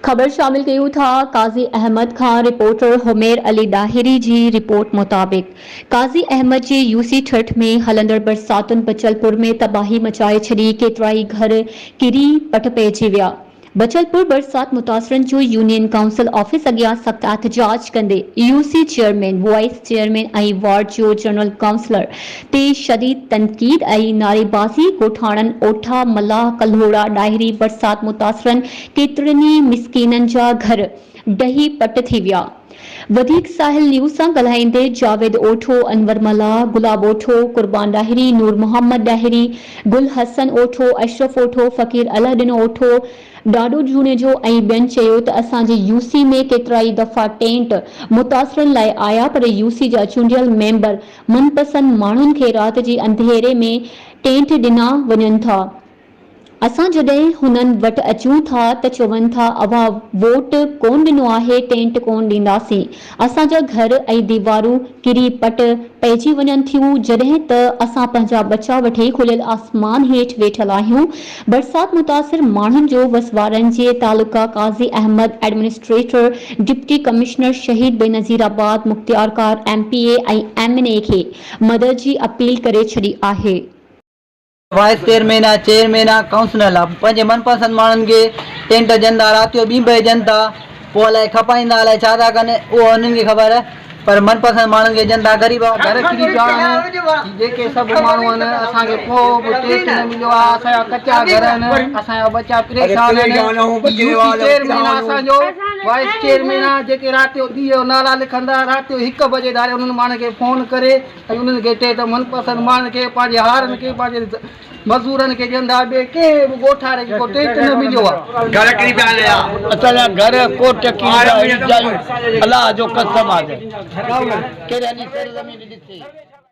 خبر شامل ڪيون ٿا قاضي احمد کان رپورٽر حمير علي ڏاهري جي رپورٽ مطابق قاضي احمد جي يو سي ٺٽ ۾ هلندڙ برساتن بچلپور ۾ تباهي مچائي ڇڏي ڪيترائي گهر ڪري پٽ پئجي ويا بچلپور برسات متاثرن جو يونين ڪائونسل آفيس اڳيان سخت احتجاج ڪندي U C chairman, vice chairman ۽ ward جو جنرل ڪائونسلر تي شديد تنقيد ۽ نعريبازي، ڳوٺاڻن اوٺا، ملاح، ڪلهوڙا، ڏاهري برسات متاثرن ڪيترن ئي مسڪينن جا گهر ڊهي پٽ ٿي ويا. وڌيڪ ساحل نيوز سان ڳالهائيندي جاويد اوٺو، انور ملاح، گلاب اوٺو، قربان ڏاهري، نور محمد ڏاهري، گل حسن اوٺو، اشرف اوٺو، فقير الهه ڏنو اوٺو، ڏاڏو جوڻيجو ۽ ٻين چيو ته اسان جي يو سي ۾ ڪيترائي دفعا ٽينٽ متاثرن لاء آيا پر يو سي جا چونڊيل ميمبر من پسند ماڻهن کي رات جي انڌيري ۾ ٽينٽ ڏنا وڃن ٿا. اسان جڏهن هنن وٽ اچون ٿا ته چون ٿا اوهان ووٽ ڪون ڏنو آهي ٽينٽ ڪون ڏينداسين. اسان جا گهر ۽ ديوارون ڪري پٽ پئجي وڃن ٿيون جڏهن ته اسان پنهنجا ٻچا وٺي کليل آسمان هيٺ ويٺل آهيون. برسات متاثر ماڻهن جو وس وارن جي تعلقه Qazi Ahmed administrator, deputy commissioner Shaheed Benazirabad, mukhtiarkar, M P A ۽ M N A کي مدد جي اپيل ڪري ڇڏي آهي. وائيس چيئرمين آ، چيئرمين آ، ڪائونسلر آ، پنهنجي من پسند ماڻهن کي ٽينٽ ڏين ٿا، رات جو ٻين بجي ڏين ٿا، پوء الائي کپائيندا الائي ڇا ٿا ڪن اهو انهن کي خبر پر من پسند ماڻهن کي ڏين ٿا غريب گهر ڪري پيا آهن هي جيڪي سڀ ماڻهو آهن اسان کي ڪو به ٽينٽ نه مليو آهي اسان جا ڪچا گهر آهن اسان جا ٻچا پريشان آهن هي يو سي چيئرمين آ اسان جو وائيس چيئرمين آ جيڪي رات جو ڏينهن جو نالا لکندا رات جو هڪ بجي ڌاري انهن ماڻهن کي فون ڪري ۽ انهن کي چئي ته من پسند ماڻهن کي پنهنجي هارن کي پنهنجي مزورن کي ڏين ٿا ٻئي ڪنهن به ڳوٺاري کي ڪو ٽينٽ نه مليو آهي. گهر ڪري پيا آهن يا. اسان جا گهر ڪوٽ ڪري پيا اهڙيون جايون الله جو قسم آ ته ڪهڙي هلي سر زمين ڏسي.